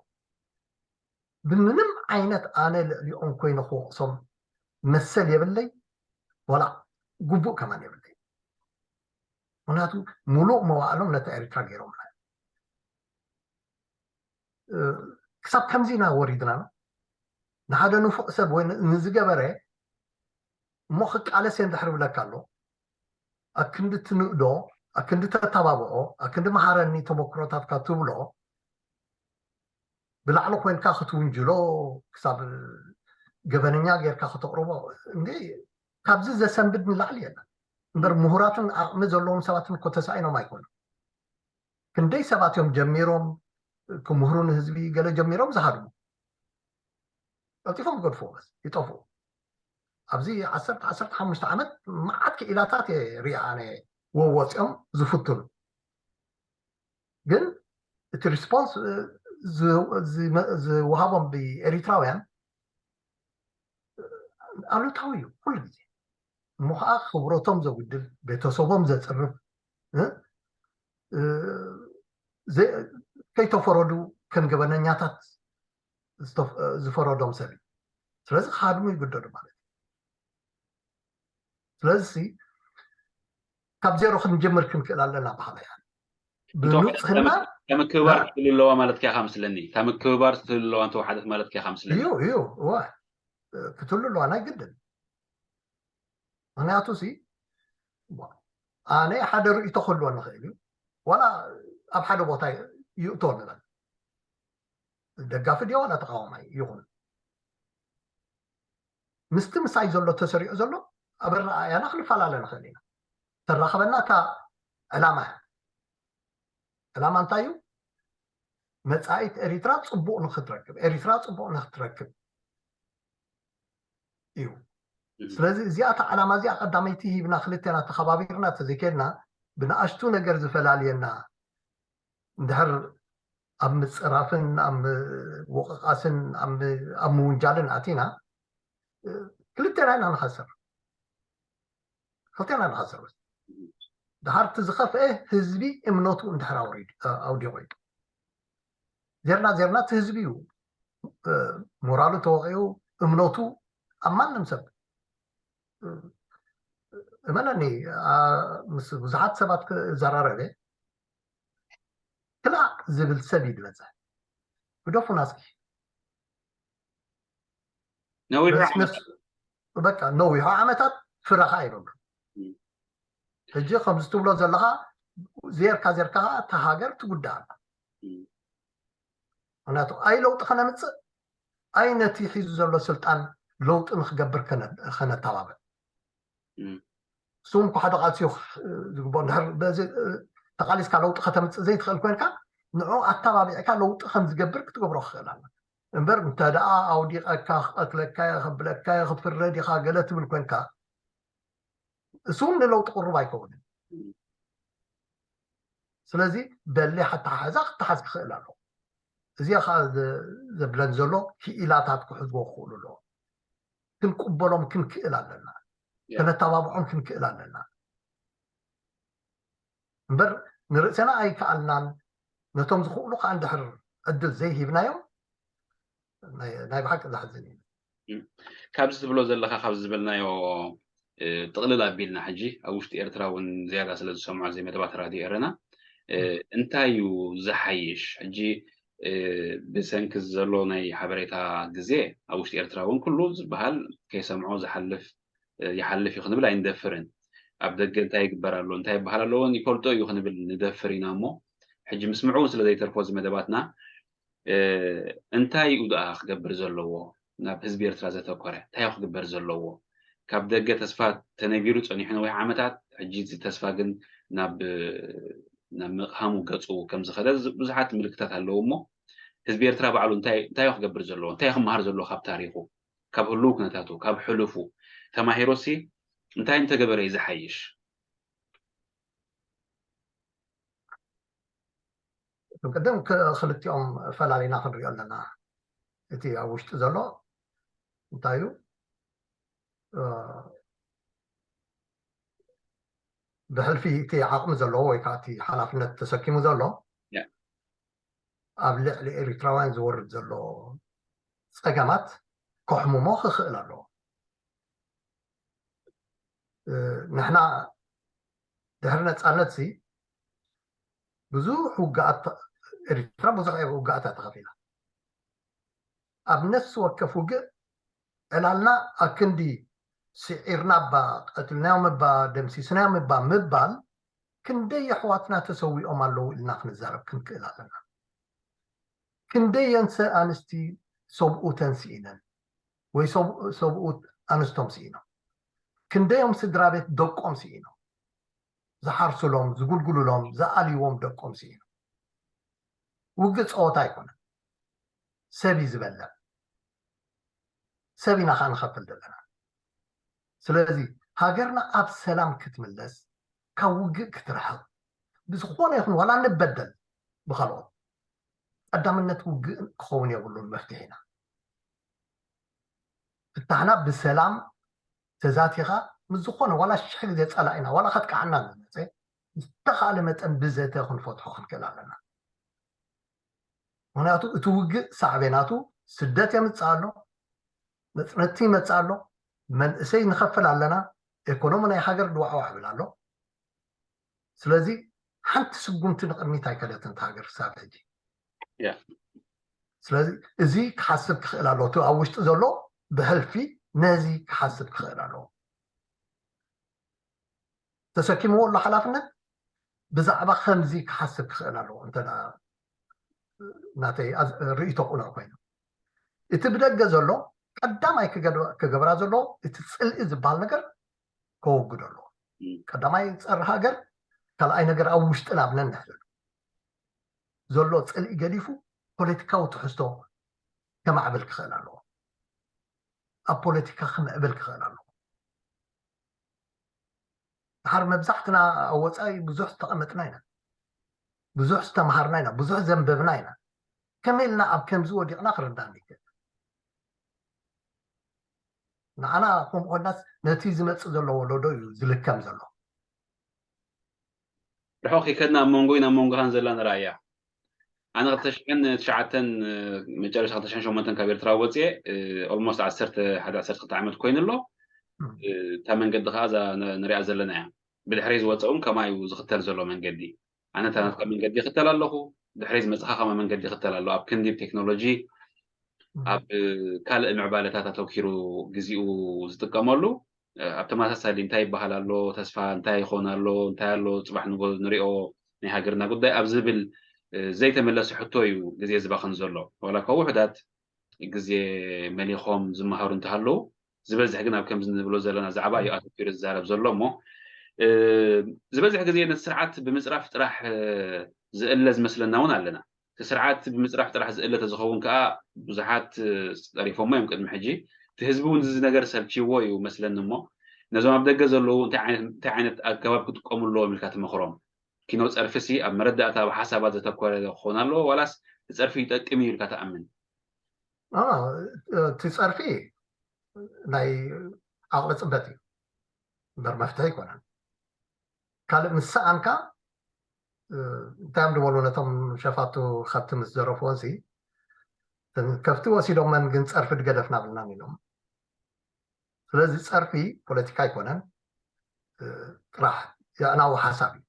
ብምንም ዓይነት ኣነ ልዕሊኦም ኮይነ ክወቅሶም መሰል የብለይ ዋላ ግቡእ ከማን የብለይ ምክንያቱ ሙሉእ መዋእሎም ነታ ኤርትራ ገይሮምላ ክሳብ ከምዚ ኢና ወሪድና ንሓደ ንፉዕ ሰብ ወይ ንዝገበረ እሞ ክቃለስ እየ እንድሕር ብለካ ኣሎ ኣክንዲ ትንእዶ ኣክንዲ ተተባብዖ ኣክንዲ መሃረኒ ተመክሮታትካ ትብሎ ብላዕሊ ኮይንካ ክትውንጅሎ ክሳብ ገበነኛ ጌርካ ከተቅርቦ እንዴ ካብዚ ዘሰንብድ ንላዕሊ የለን እምበር ምሁራትን ዓቕሚ ዘለዎም ሰባትን እኮ ተሳኢኖም ኣይኮኑ ክንደይ ሰባት እዮም ጀሚሮም ክምህሩ ንህዝቢ ገለ ጀሚሮም ዝሃድሙ ቀልጢፎም ይገድፍዎ በስ ይጠፍኡ ኣብዚ ዓሰርተ ዓሰርተ ሓሙሽተ ዓመት መዓት ክኢላታት እየ ሪኣ ኣነ ወወፂኦም ዝፍትኑ ግን እቲ ሪስፖንስ ዝወሃቦም ብኤሪትራውያን ኣሉታዊ እዩ ኩሉ ግዜ እሞ ከዓ ክብረቶም ዘጉድል ቤተሰቦም ዘፅርፍ ከይተፈረዱ ከም ገበነኛታት ዝፈረዶም ሰብ እዩ ስለዚ ክሃድሙ ይግደዱ ማለት እዩ ስለዚ ካብ ዜሮ ክንጀምር ክንክእል ኣለና በሃላይ እያ ብንፅህና ምክብባር ትህሉ ኣለዋ ማለት ከያ ከምስለኒ እታ ምክብባር ትህሉ ኣለዋ እንተወሓደት ማለት ከያ ከምስለኒ እዩ እዩ እወ ክትህሉ ኣለዋ ናይ ግድን ምክንያቱ ሲ ኣነ ሓደ ርእቶ ክህልወ ንኽእል እዩ ዋላ ኣብ ሓደ ቦታ ይእቶ ንበል ደጋፊ ድዮ ዋላ ተቃዋማይ ይኹን ምስቲ ምሳይ ዘሎ ተሰሪዑ ዘሎ ኣብ ኣረኣእያና ክንፈላለ ንኽእል ኢና ተራኸበና እታ ዕላማ እያ ዕላማ እንታይ እዩ መፃኢት ኤሪትራ ፅቡቅ ንክትረክብ ኤሪትራ ፅቡቅ ንክትረክብ እዩ ስለዚ እዚኣታ ዕላማ እዚኣ ቀዳመይቲ ሂብና ክልቴና ተኸባቢርና ተዘይከድና ብንኣሽቱ ነገር ዝፈላልየና እንድሕር ኣብ ምፅራፍን ኣብ ምውቕቓስን ኣብ ምውንጃልን ኣቲና ክልቴና ኢና ንኸስር ክልቴና ንኸስር ድሓርቲ ዝኸፍአ ህዝቢ እምነቱ እንድሕር ኣውዲቑ እዩ ዜርና ዜርና እቲ ህዝቢ እዩ ሞራሉ ተወቂኡ እምነቱ ኣብ ማንም ሰብ እመነኒ ምስ ብዙሓት ሰባት ክዘራረበ ክላእ ዝብል ሰብ እዩ ዝበፅሕ ግደፉና እስኪ ነዊሑ በቃ ነዊሑ ዓመታት ፍረኻ ይብሉ ሕጂ ከምዚ ትብሎ ዘለኻ ዜርካ ዜርካ ከዓ እታ ሃገር ትጉዳእ ኣላ ምክንያቱ ኣይ ለውጢ ከነምፅእ ኣይ ነቲ ሒዙ ዘሎ ስልጣን ለውጢ ንክገብር ከነተባብዕ እሱ እንኳ ሓደ ቃልሲ ዝግብኦ እንድሕር በዚ ተቃሊስካ ለውጢ ከተምፅእ ዘይትኽእል ኮይንካ ንዑ ኣተባቢዕካ ለውጢ ከም ዝገብር ክትገብሮ ክኽእል ኣለ እምበር እንተ ደኣ ኣውዲቐካ ክቀትለካ እየ ከብለካ እየ ክትፍረድ ኢኻ ገለ ትብል ኮይንካ እሱ እውን ንለውጢ ቅሩብ ኣይከውንን ስለዚ በሊሕ ኣተሓሕዛ ክተሓዝ ክኽእል ኣለዎ እዚ ከዓ ዘብለን ዘሎ ክኢላታት ክሕዝዎ ክኽእሉ ኣለዎ ክንቅበሎም ክንክእል ኣለና ከነተባብዖም ክንክእል ኣለና እምበር ንርእስና ኣይከኣልናን ነቶም ዝኽእሉ ከዓ እንድሕር ዕድል ዘይሂብናዮም ናይ ብሓቂ ዘሕዝን እዩ ካብዚ ትብሎ ዘለካ ካብ ዝበልናዮ ጥቕልል ኣቢልና ሕጂ ኣብ ውሽጢ ኤርትራ እውን ዝያዳ ስለ ዝሰምዖ እዚ መደባት ራድዮ ኤረና እንታይ እዩ ዝሓይሽ ሕጂ ብሰንኪ ዘሎ ናይ ሓበሬታ ግዜ ኣብ ውሽጢ ኤርትራ እውን ኩሉ ዝበሃል ከይሰምዖ ዝሓልፍ ይሓልፍ እዩ ክንብል ኣይንደፍርን። ኣብ ደገ እንታይ ይግበር ኣሎ እንታይ ይበሃል ኣሎ እውን ይፈልጦ እዩ ክንብል ንደፍር ኢና። እሞ ሕጂ ምስምዑ እውን ስለ ዘይተርፎ እዚ መደባትና እንታይ እዩ ደኣ ክገብር ዘለዎ? ናብ ህዝቢ ኤርትራ ዘተኮረ እንታይ እዩ ክግበር ዘለዎ? ካብ ደገ ተስፋ ተነጊሩ ጸኒሑ ነዊሕ ዓመታት፣ ሕጂ እዚ ተስፋ ግን ናብ ናብ ምቕሃሙ ገጹ ከም ዝኸደ ብዙሓት ምልክታት ኣለዉ። እሞ ህዝቢ ኤርትራ ባዕሉ እንታይ እንታይ እዩ ክገብር ዘለዎ? እንታይ እዩ ክመሃር ዘለዎ ካብ ታሪኹ፣ ካብ ህሉው ኩነታቱ፣ ካብ ሕሉፉ ተማሂሮሲ እንታይ እንተገበረ እዩ ዝሓይሽ? ቅድም ክልቲኦም ፈላሊና ክንሪኦ ኣለና። እቲ ኣብ ውሽጢ ዘሎ እንታይ እዩ? ብሕልፊ እቲ ዓቕሚ ዘለዎ ወይ ከዓ እቲ ሓላፍነት ተሰኪሙ ዘሎ ኣብ ልዕሊ ኤሪትራውያን ዝወርድ ዘሎ ፀገማት ከሕምሞ ክኽእል ኣለዎ። ንሕና ድሕሪ ነፃነት ሲ ብዙሕ ውግኣት ኤሪትራ ብዙሕ ውግኣት እያ ተኸፊላ። ኣብ ነፍሲ ወከፍ ውግእ ዕላልና ኣክንዲ ስዒርና እባ ቀትልናዮም እባ ደምሲስናዮም እባ ምባል ክንደይ ኣሕዋትና ተሰዊኦም ኣለዉ ኢልና ክንዛረብ ክንክእል ኣለና። ክንደይ የንሰ ኣንስቲ ሰብኡተን ስኢነን ወይ ሰብኡት ኣንስቶም ስኢኖም፣ ክንደዮም ስድራ ቤት ደቆም ስኢኖም፣ ዝሓርሱሎም ዝጉልጉሉሎም ዝኣልይዎም ደቆም ስኢኖም። ውግእ ፀወታ ኣይኮነን። ሰብ እዩ ዝበልዕ። ሰብ ኢና ከዓ ንኸፍል ዘለና። ስለዚ ሃገርና ኣብ ሰላም ክትምለስ ካብ ውግእ ክትርሕቕ ብዝኾነ ይኹን ዋላ ንበደል ብኻልኦት ቀዳምነት ውግእ ክኸውን የብሉን መፍትሒና። ፍታሕና ብሰላም ተዛቲኻ ምስ ዝኾነ ዋላ ሽሕ ግዜ ጸላኢና ዋላ ከጥቅዓና ዝመጸ ዝተኻለ መጠን ብዘተ ክንፈትሖ ክንክእል ኣለና። ምክንያቱ እቲ ውግእ ሳዕቤናቱ ስደት የምፅእ ኣሎ፣ መፅነቲ ይመፅእ ኣሎ፣ መንእሰይ ንኸፍል ኣለና፣ ኤኮኖሚ ናይ ሃገር ድዋዕዋዕ ይብል ኣሎ። ስለዚ ሓንቲ ስጉምቲ ንቕድሚት ኣይከደትን እታ ሃገር ክሳብ ሕጂ። ስለዚ እዚ ክሓስብ ክኽእል ኣለዎ። እቲ ኣብ ውሽጢ ዘሎ ብሕልፊ ነዚ ክሓስብ ክኽእል ኣለዎ። ተሰኪምዎ ኣሎ ሓላፍነት ብዛዕባ ከምዚ ክሓስብ ክኽእል ኣለዎ። እንተ ናተይ ርእይቶ ቁኑዕ ኮይኑ እቲ ብደገ ዘሎ ቀዳማይ ክገብራ ዘለዎ እቲ ፅልኢ ዝበሃል ነገር ከወግዶ ኣለዎ። ቀዳማይ ፀሪ ሃገር፣ ካልኣይ ነገር ኣብ ውሽጥና ኣብ ነንሕድሕዱ ዘሎ ፅልኢ ገዲፉ ፖለቲካዊ ትሕዝቶ ከማዕብል ክኽእል ኣለዎ። ኣብ ፖለቲካ ክምዕብል ክኽእል ኣለዎ። ድሓር መብዛሕትና ኣብ ወፃኢ ብዙሕ ዝተቐመጥና ኢና፣ ብዙሕ ዝተምሃርና ኢና፣ ብዙሕ ዘንበብና ኢና። ከመይ ኢልና ኣብ ከምዚ ወዲቕና ክርዳእኒ ይክእል? ንዓና ከምኡ ኮናስ ነቲ ዝመፅእ ዘሎ ወለዶ እዩ ዝልከም ዘሎ። ርሑቕ ከይከድና ኣብ መንጎይን ኣብ መንጎኻን ዘላ ንርኣያ። ኣነ ክልተ ሽሕን ትሽዓተን መጨረሻ ክልተ ሽሕን ሸሞንተን ካብ ኤርትራ ወፅየ ኦልሞስት ዓሰርተ ሓደ ዓሰርተ ክልተ ዓመት ኮይኑ ኣሎ። እታ መንገዲ ከዓ እዛ ንሪኣ ዘለና እያ። ብድሕረይ ዝወፀ እውን ከማይ እዩ ዝኽተል ዘሎ መንገዲ። ኣነ እታ ናትካ መንገዲ ይኽተል ኣለኹ፣ ድሕረይ ዝመፅኻ ከማይ መንገዲ ይኽተል ኣሎ። ኣብ ክንዲ ቴክኖሎጂ ኣብ ካልእ ምዕባለታት ኣተኪሩ ግዜኡ ዝጥቀመሉ ኣብ ተመሳሳሊ እንታይ ይበሃል ኣሎ፣ ተስፋ እንታይ ይኾን ኣሎ፣ እንታይ ኣሎ ፅባሕ ንጎ ንሪኦ ናይ ሃገርና ጉዳይ ኣብ ዝብል ዘይተመለሰ ሕቶ እዩ ግዜ ዝባኽን ዘሎ። ዋላ እኳ ውሑዳት ግዜ መሊኾም ዝመሃሩ እንተሃለዉ ዝበዝሕ ግን ኣብ ከምዚ ንብሎ ዘለና ዛዕባ እዩ ኣተኪሩ ዝዛረብ ዘሎ። እሞ ዝበዝሕ ግዜ ነቲ ስርዓት ብምፅራፍ ጥራሕ ዝእለ ዝመስለና እውን ኣለና። እቲ ስርዓት ብምፅራፍ ጥራሕ ዝእለ ተዝኸውን ከዓ ብዙሓት ፀሪፎሞ እዮም ቅድሚ ሕጂ። እቲ ህዝቢ እውን እዚ ነገር ሰልችዎ እዩ መስለኒ። እሞ ነዞም ኣብ ደገ ዘለዉ እንታይ ዓይነት ኣገባብ ክጥቀሙ ኣለዎም ኢልካ ትመኽሮም? ኪኖ ፀርፊ ሲ ኣብ መረዳእታ ኣብ ሓሳባት ዘተኮረ ክኾን ኣለዎ ዋላስ እቲ ፀርፊ ይጠቅም እዩ ኢልካ ትኣምን? እቲ ፀርፊ ናይ ዓቕሊ ፅበት እዩ እምበር መፍትሒ ኣይኮነን። ካልእ ምስ ሰኣንካ እንታይ እዮም ዝበሉ ነቶም ሸፋቱ ከብቲ ምስ ዘረፍዎ ሲ ከብቲ ወሲዶመን ግን ፀርፊ ድገደፍና ብልናን ኢሎም። ስለዚ ፀርፊ ፖለቲካ ኣይኮነን፣ ጥራሕ የዕናዊ ሓሳብ እዩ።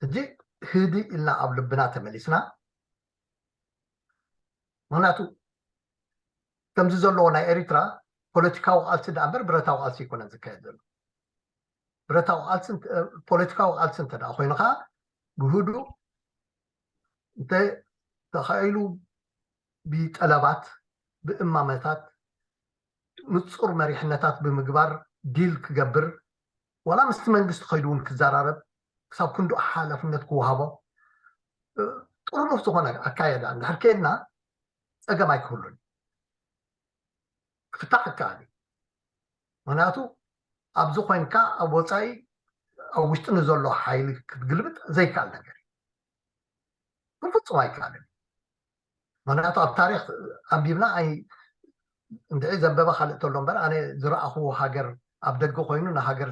ሕጂ ህድእ ኢልና ኣብ ልብና ተመሊስና። ምክንያቱ ከምዚ ዘለዎ ናይ ኤሪትራ ፖለቲካዊ ቃልሲ ደኣ እምበር ብረታዊ ቃልሲ ኣይኮነን ዝካየድ ዘሎ። ብረታዊ ቃልሲ ፖለቲካዊ ቃልሲ እንተ ኮይኑ ከዓ ብህዱእ እንተ ተኻኢሉ ብጠለባት ብእማመታት ንፁር መሪሕነታት ብምግባር ዲል ክገብር ዋላ ምስቲ መንግስቲ ከይዱ እውን ክዘራረብ ክሳብ ክንዱ ሓላፍነት ክወሃቦ ጥርኑፍ ዝኾነ ኣካየዳ እንድሕር ከየድና ፀገም ኣይክህሉን። ክፍታሕ ይከኣል እዩ። ምክንያቱ ኣብዚ ኮይንካ ኣብ ወፃኢ ኣብ ውሽጢ ንዘሎ ሓይሊ ክትግልብጥ ዘይከኣል ነገር እዩ። ብፍፁም ኣይከኣልን። ምክንያቱ ኣብ ታሪክ ኣንቢብና ኣይ እንድዒ ዘንበበ ካልእ ተሎ እምበር ኣነ ዝረኣኽዎ ሃገር ኣብ ደገ ኮይኑ ንሃገር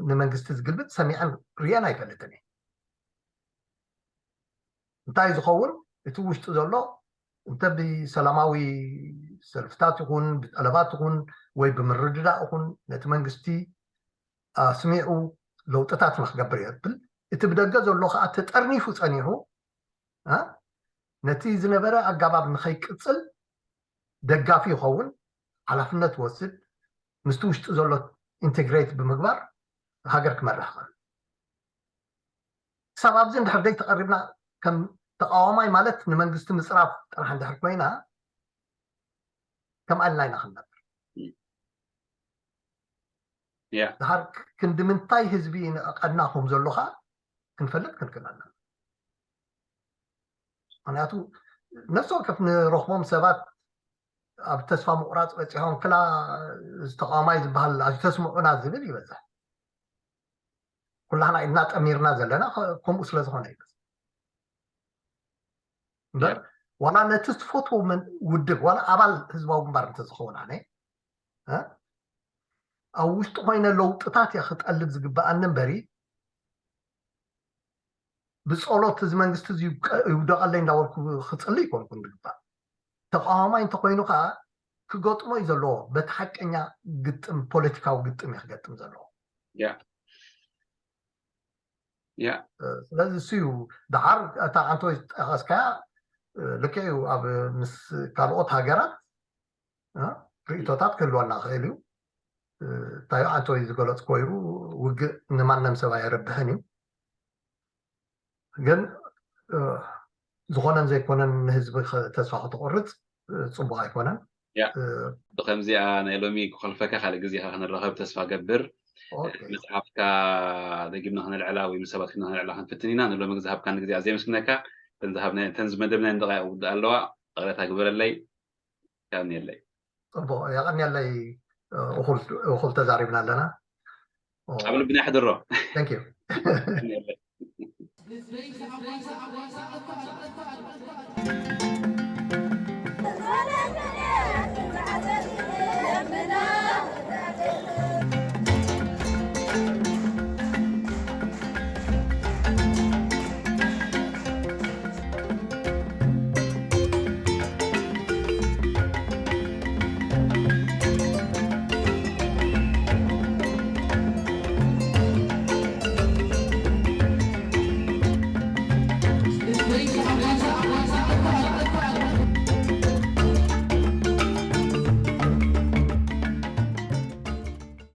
ንመንግስቲ ዝግልብጥ ሰሚዐን ርየን ኣይፈልጥን እየ። እንታይ ዝኸውን እቲ ውሽጢ ዘሎ እንተ ብሰላማዊ ሰልፍታት ይኹን ብጠለባት ይኹን ወይ ብምርድዳእ ይኹን ነቲ መንግስቲ ኣስሚዑ ለውጥታት ንክገብር የብል። እቲ ብደገ ዘሎ ከዓ ተጠርኒፉ ፀኒሑ ነቲ ዝነበረ ኣጋባብ ንኸይቅፅል ደጋፊ ይኸውን፣ ሓላፍነት ወስድ፣ ምስቲ ውሽጢ ዘሎ ኢንቴግሬት ብምግባር ሃገር ክመርሕ ኽእል። ክሳብ ኣብዚ እንድሕር ደይ ተቐሪብና ከም ተቃዋማይ ማለት ንመንግስቲ ምፅራፍ ጥራሕ እንድሕር ኮይና ከም ኣልና ኢና ክንነብር። ያ ድሓር ክንዲ ምንታይ ህዝቢ ንዕቀና ከም ዘሎ ከዓ ክንፈልጥ ክንክእል ኣለና። ምክንያቱ ነፍሲ ወከፍ ንረኽቦም ሰባት ኣብ ተስፋ ምቁራፅ በፂሖም ክላ ዝተቃዋማይ ዝበሃል ኣዩ ተስምዑና ዝብል ይበዝሕ። ኩላህና ኢድና ጠሚርና ዘለና ከምኡ ስለዝኾነ እዩ። እምበር ዋላ ነቲ ዝፈትዎ ውድብ ዋላ ኣባል ህዝባዊ ግንባር እንተዝኸውን ኣነ ኣብ ውሽጢ ኮይነ ለውጥታት እየ ክጠልብ ዝግበኣኒ እምበሪ ብፀሎት እዚ መንግስቲ እዚ ይውደቐለይ እንዳበልኩ ክፅሊ ይኮንኩን ዝግባእ። ተቃዋማይ እንተኮይኑ ከዓ ክገጥሞ እዩ ዘለዎ። በቲ ሓቀኛ ግጥም ፖለቲካዊ ግጥም እዩ ክገጥም ዘለዎ። ያ ያ ስለዚ እሱ እዩ። ደሓር እታ ዓንቶ ዝጠቀስካያ ልክዕ እዩ። ኣብ ምስ ካልኦት ሃገራት ርእቶታት ክህልወና ክእል እዩ። እንታይ ዓንቶ ዝገለፅኮ እዩ። ውግእ ንማንም ሰብ ኣየረብሕን እዩ። ግን ዝኾነን ዘይኮነን ንህዝቢ ተስፋ ከተቆርፅ ፅቡቅ ኣይኮነን። ብከምዚኣ ናይ ሎሚ ክኸልፈካ ካልእ ግዜ ክንራኸብ ተስፋ ገብር። መፅሓፍካ ደጊምና ክነልዕላ ወይ ምስ ሰባት ክና ክነልዕላ ክንፍትን ኢና። ንሎሚ ግዜ ሃብካኒ ግዜ ኣዝየ የመስግነካ። ተን ዝሃብና ተን ዝመደብና ንደቃይቅ ውድእ ኣለዋ። ይቅሬታ ግበረለይ። የቀንየለይ። ፅቡቅ የቀንየለይ። እኩል ተዛሪብና ኣለና። ኣብ ልብና ይሕድሮ። Thank you።